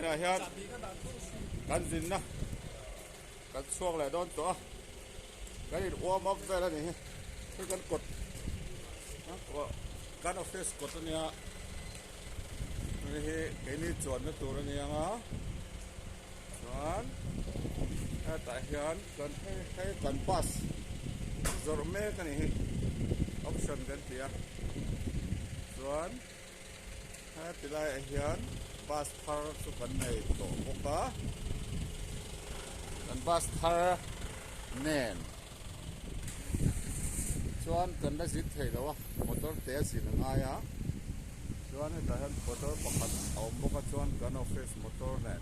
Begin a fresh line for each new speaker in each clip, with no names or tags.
Tunah hian kan zinna kan chhuak leh dawn tawh a, kan in warm up vel a ni hi, hei kan kawt kan office kawt a nia, hei hi keini chuanna tur a ni ang a, chuan hetah hian kan hei hei kan bus zawrh mek a ni hi option kan ti a chuan. Heti laiah hian bus thar chu kan nei tawh bawk a, kan bus thar nen chuan kan la zin thei lo a, motor te a zin a ngai a, chuan hetah hian motor pakhat a awm bawk a chuan kan office motor nen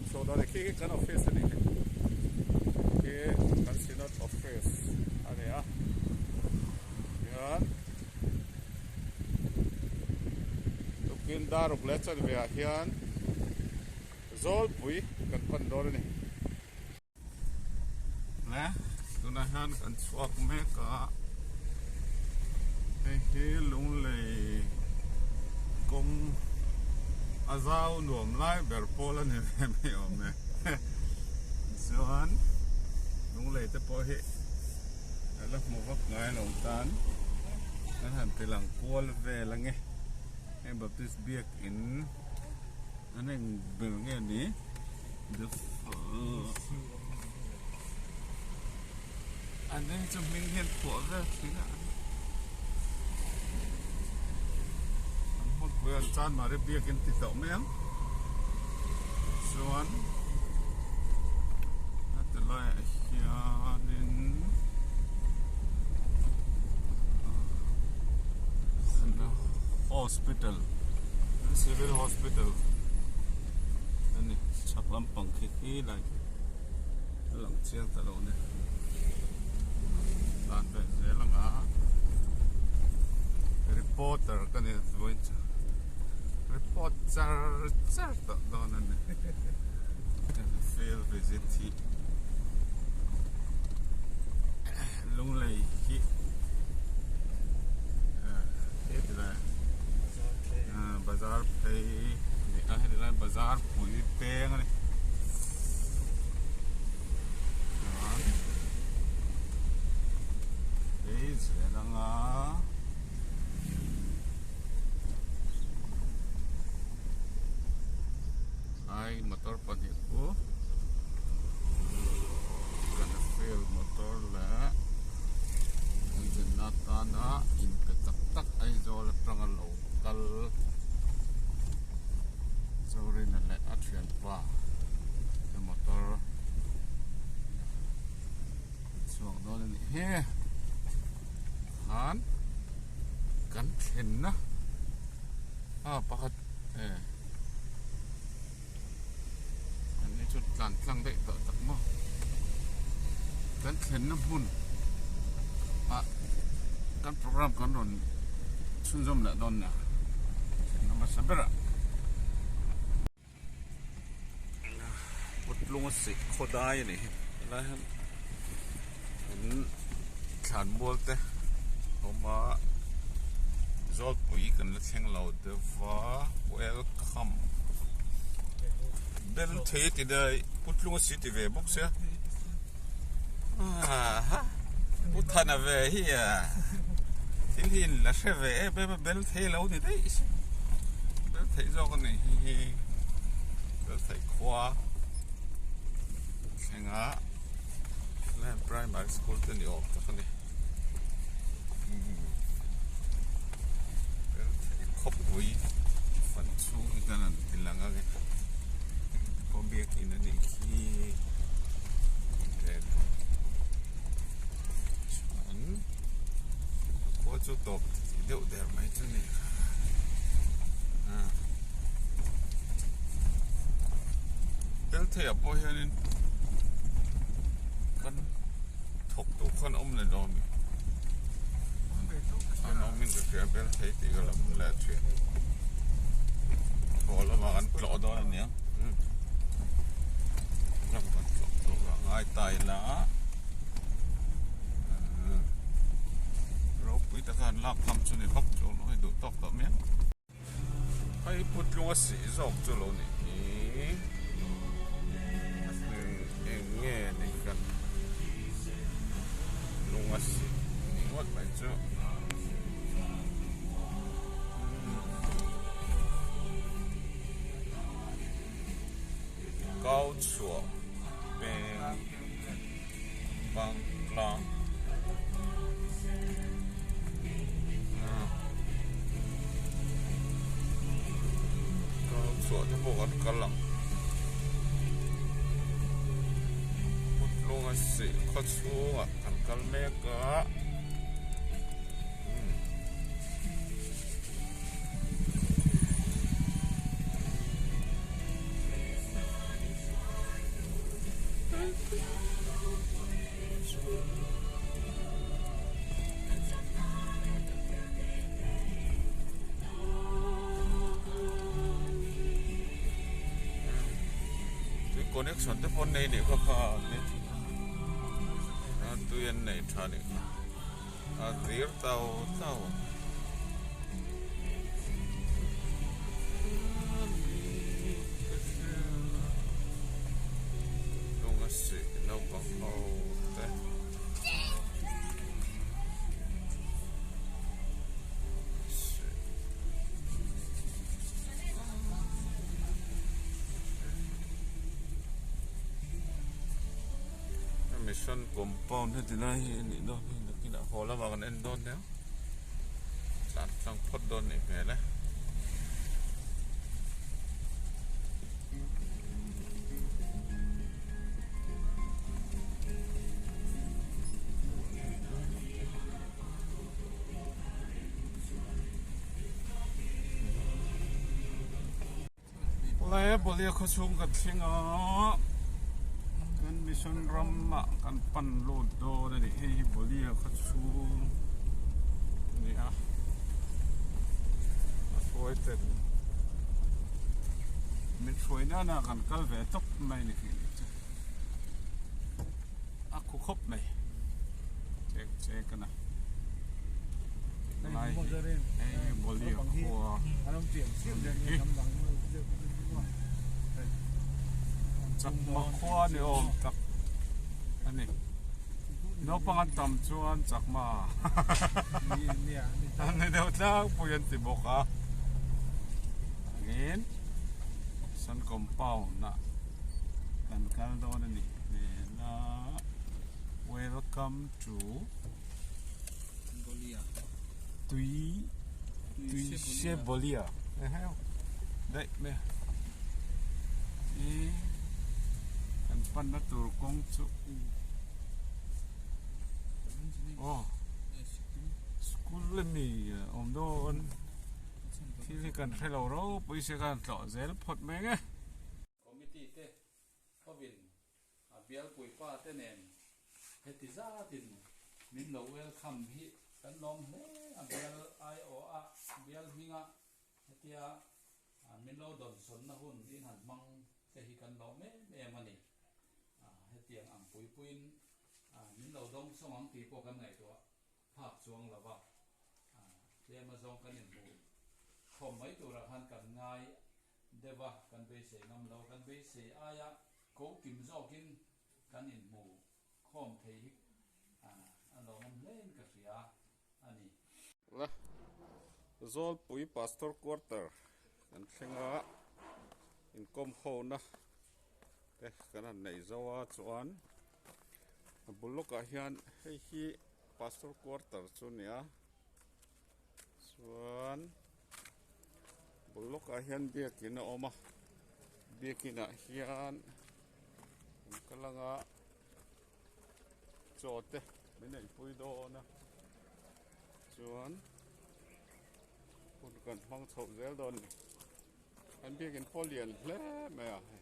chhuak dawn a ni, khi khi kan office a ni hi, khi kan synod office a ni a, tihian. Tukin daruk leh chanve ah hian Zawlpui kan pan dawn a ni. Le tunah hian kan chhuak mek a, hei hi Lunglei kawng a zau nuam lai ber pawl a ni ve mai awm e. Chuan Lunglei te pawh hi. A la hmu vak ngai lo tan kan han ti lang kual vel ange heng baptist biak in an eng ber nge ni an eng chu hming hian phuah vel thin a an hmunpui an chan mari biak in ti tawh mai ang chuan heti laiah hianin hospital civil hospital a ni chhak lampang khi khi lai khi a lang chiang ta lo a ni tlan ve zel ang a reporter ka ni vawiin chu. Report char char tawh dawn a ni. Field visit hi Lunglei hi heti lai bazar phei a ni a heti lai bazar pui peng a ni. Chuan hei zel anga. Ai motor pahnih chu kan field motor leh an zinna atana inpe tak tak Aizawl atanga lo kal Zorina leh a thianpa te motor chhuak dawn a nih hi khan. Kan thlenna a pakhat eh an ni chu tlan tlang daih tawh tak maw kan thlenna hmun ah kan program kan rawn chhunzawm leh dawn nia thlenna hmasa berah. Putlunga sih khaw dai a nih hi helai hian in thlan mual te a awm a Zawlpui kan la thleng lo deuh va welcome bel thei a ti daih Putlunga sih ti ve bawk sia aha Pu Thana ve hi a thil hi in la hre ve em em a bel thei lo ni daih si bel theih zawk a ni hi bel theih khua thlenga helai primary school te ni awm tak a ni bel theih khawpui fan chhung hi kan han ti lang ang e pawh biakin a nih khi chuan khua chu tawp deuh der mai chu ni tel theiah pawh hianin kan thawk tu khan awm leh lo ami an awmin ka hria bel thei tih ka lo hmu leh thin thaw lamah kan tlawh dawn a nia lamah kan tlawh tur a ngai ta ila ropui taka an lak tham chu ni vak chu lo hei duh tawk tawh mai ang hei putlung a sih zawk chu lo nih hi. Eng nge ni kan lung a sik ni ngawt mai chu. Kau chhuah peng bang tlang kau chhuah te pawh kan kal ang Putlunga sih khaw chhungah kan kal mek a. Connection te pawh an nei nih kha kha a tui an nei tha nih kha. A dir tau tau. Lunga sih naupang ho te. Mission compound heti lai hi a nih dawn hi nakinah haw lamah kan en dawn nia tlan tlang phawt dawn nih hmel e. Lai Bolia khaw chhung kan thleng a, kan mission ramah kan pan lut dawn a ni. Hei hi Bolia khaw chhung a ni a, a hruai ten min hruai nana kan kal ve tawp mai a ni khi chu a khu khawp mai chek chek a na. Lai hei hi Bolia khua Chakma khua ni awm tak a ni. Naupang an tam chuan Chakma an ni deuh tlangpui an ti bawk a. Angin Sun compound ah kan kal dawn a ni. Welcome to Tui tui se Bolia daih mai a i kan panna tur kawng chu aw school ami a awm dawn thil hi kan hrelo ropui se khan tlawh zel phawt mai ang e.
Committee te hovin A bialpuipa te nen heti zatin min lo welcome hi kan lawm hle a bial aiawh a bial hminga hetia min lo dawnsawnna hun in han hmang te hi kan lawm em em a ni. Hetiang ang puipuiin min lo dawngsawng ang tih pawh kan ngaihtuah phak chuang lo va, tlem azawng kan inhmu khawm mai turah khan kan ngai deuh a, kan beisei ngam lo, kan beisei aia ko kim zawkin kan inhmu khawm thei hi a lawmawm hlein ka hria a ni.
La Zawlpui Pastor Quarter kan thleng a, inkawm hona te kan han neih zo a chuan a bul lawkah hian hei hi Pastor Quarter chu a ni a, chuan. Bul lawkah hian biakin a awm a biakin ah hian an kal anga chaw te min eipui dawn a chuan hun kan hmang chhoh zel dawn a ni an biakin pawh a lian hle mai a hei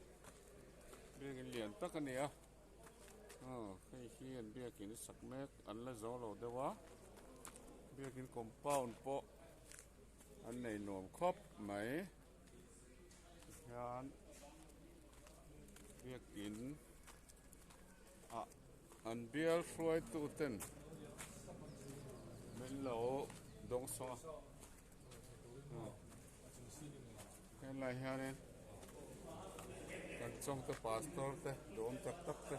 biakin lian tak a ni a aw hei hi an biakin sak mek an la zo lo deuh a biakin compound pawh. An nei nuam khawp mai tihian biakin ah an bial hruaitu ten min lo dawng sawng a helai hianin. Chawngte pastor te duhawm tak tak te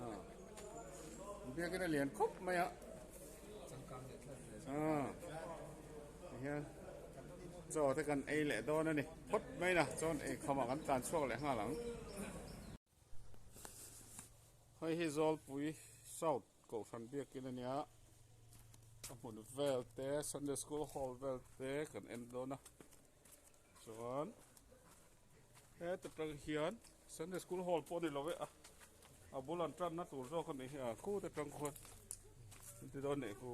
ah biakin a lian khawp mai a ah tihian chaw te kan ei leh dawn a ni phawt mai na chuan eikhawmah kan tlan chhuak leh nghal ang. Hei hi Zawlpui South Kohhran biakin a nia a hmun vel te Sunday School Hall vel te kan en dawn a chuan heta tang hian Sunday School Hall pawh a ni lo e a a bul an tanna tur zawk a nih hi a khute tang khuan an ti dawn nih khu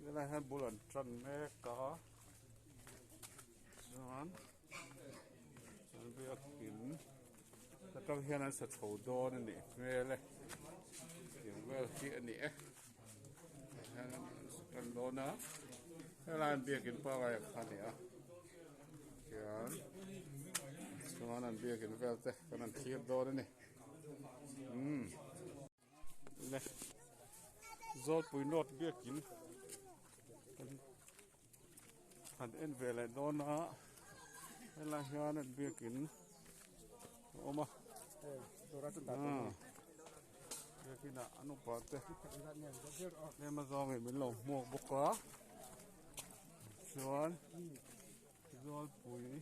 helai hian bul an tan mek a chuan. An biakin atang hian an sa chho dawn a nih hmel e tiang vel hi a ni e hian an sa tan dawn a helai an biakin pangai ang kha a ni a tihian chuan an biakin vel te kan han thlir dawn a ni umm le Zawlpui North biakin kan. Han en ve leh dawn a helai hian an biakin a awm a biakin ah an upa te tlem a zawngin min lo hmuak bawk a chuan Zawlpui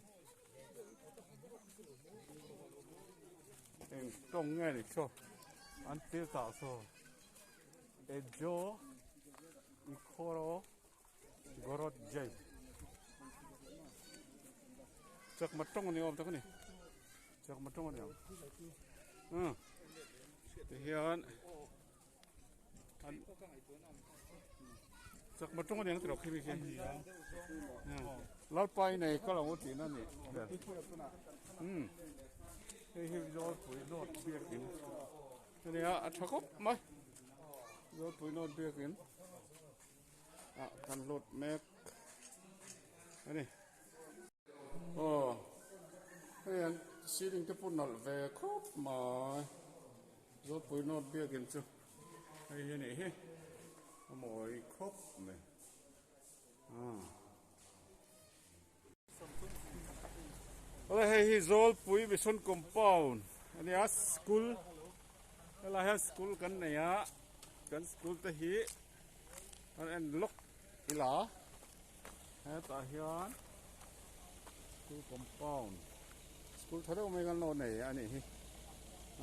eng tawng nge ni saw an thil tah saw Ejo Ikhoro. Gorot Jai Chakma tawng a ni awm tak a ni Chakma tawng a ni ang umm tihian an Chakma tawng a ni ang tiraw khi mi khi Lalpa i nei kal ang u tihna a ni umm hei hi Zawlpui North biakin a nia a tha khawp mai Zawlpui North biakin. ah kan lut mek a ni aw hei an ceiling te pawh nalh ve khawp mai Zawlpui North biakin chu hei hi a nih hi a mawi khawp mai ah Awle hei hi Zawlpui Mission Compound a nia school helai hian school kan nei a kan school te hi an en lawk ila hetah hian school compound school tha deuh mai kan lo nei a nih hi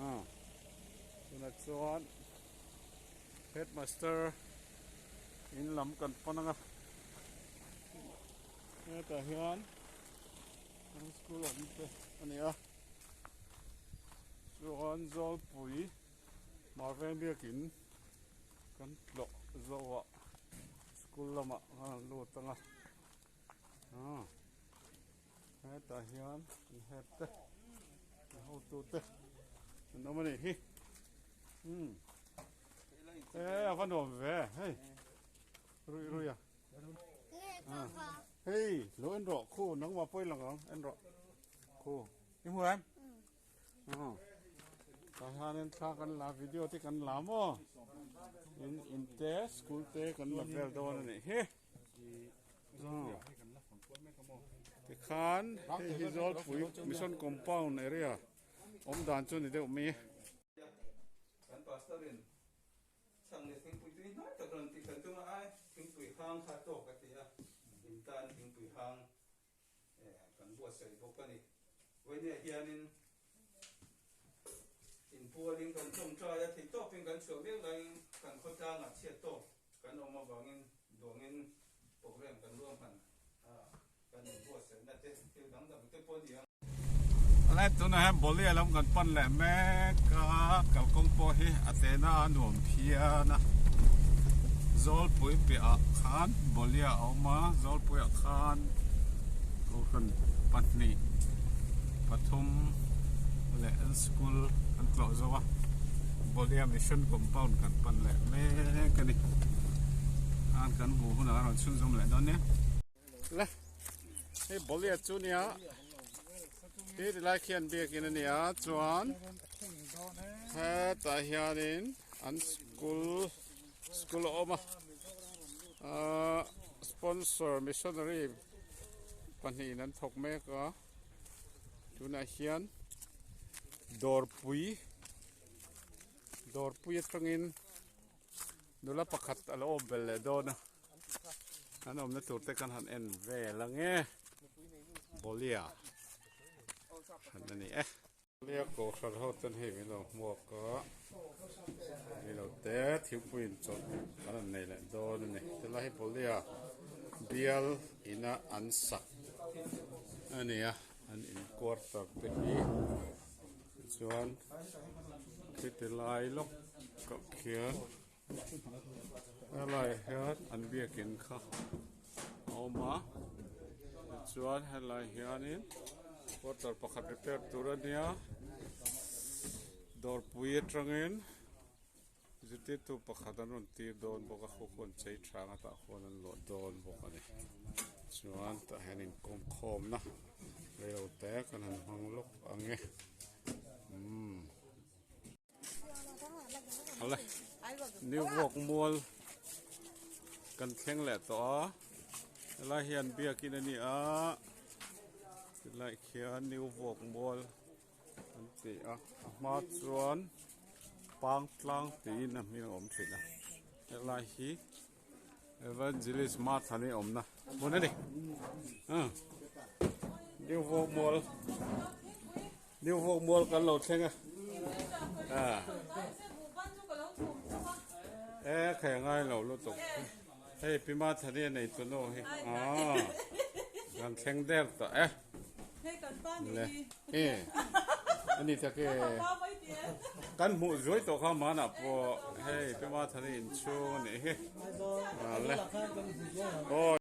ah tunah chuan headmaster in lam kan pan ang a. Hetah hian kan school awm te a ni a chuan Zawlpui Marveng biakin kan tlawh zawhah school lamah kan rawn lut ang a ah hetah hian an head te an hotu te an awm a nih hi umm e a va nuam ve hei ruih ruih a. Hei lo en rawh khu nangmah pawh i lang ang en rawh khu i hmu em tah hianin thla kan la video te kan la maw in in te school te kan la vel dawn a nih hi tikhan hei hi Zawlpui mission compound area awm dan chu ni deuh mai.
Chhang leh thingpui tui hnai tak rawn tih kan tum a, ai thingpui hang kha tawk a ti a, in tan thingpui hang kan buatsaih bawk a ni. Vawinia hianin inpualin kan tawngtai a, thei tawpin kan chhuah mek laiin kan khawtlangah chhiat tawk kan awm avangin duangin program kan ruahman a, kan inbuatsaihna te thil dang dang te pawh a ni ang.
Alai tunah hian Bolia lam kan pan leh mek a, kalkawng pawh hi a tena a nuam phian a, Zawlpui piahah khan Bolia a awm a, Zawlpuiah khan Kohhran pahnih pathum leh an school an tlawh zo a, Bolia Mission Compound kan pan leh mek a ni, an kan hmuh hunah a rawn chhunzawm leh dawn nia. Le hei Bolia chu nia hi tilai khian biakin a nia chuan hetah hianin an school school a awm a ahh sponsor missionary. Pahnihin an thawk mek a, tunah hian dawrpui dawrpui atangin nula pakhat a lo awm belh leh dawn a, an awmna tur te kan han en vel ang e, Bolia hran a ni e. Nia kohhran ho ten hei min lo hmuak a, ni lo te thingpui in chawlh kan han nei leh dawn a ni. Helai hi Bolia bial ina an sak a ni a, an in quarter te hi tichuan khiti lai lawk ah khian helai hian an biakin kha a awm a tichuan helai hianin quarter pakhat repair tur a nia dawrpui atangin zirtirtu pakhat an rawn tir dawn bawk a khu khuan chei tha ang a tah khuan an luah dawn bawk a ni chuan tah hian inkawm khawmna reilo te kan han hmang lawk ang e umm. Awle New Walk mual kan thleng leh tawh a helai hian biakin a ni a tilai khian New Walk mual an ti a a hma chuan pang tlang tiin a hming a awm thin a helai hi Evangelist Mathani awmna hmun a ni New Walk mual New Walk mual kan lo thleng a e khai ngai lo lutuk hei Pi Mathani a nei chu nu hi kan thleng der tawh e le e ani tak e kan hmuh zuai tawh kha manah pawh hei Pi Mathani inchhung a nih hi le aw.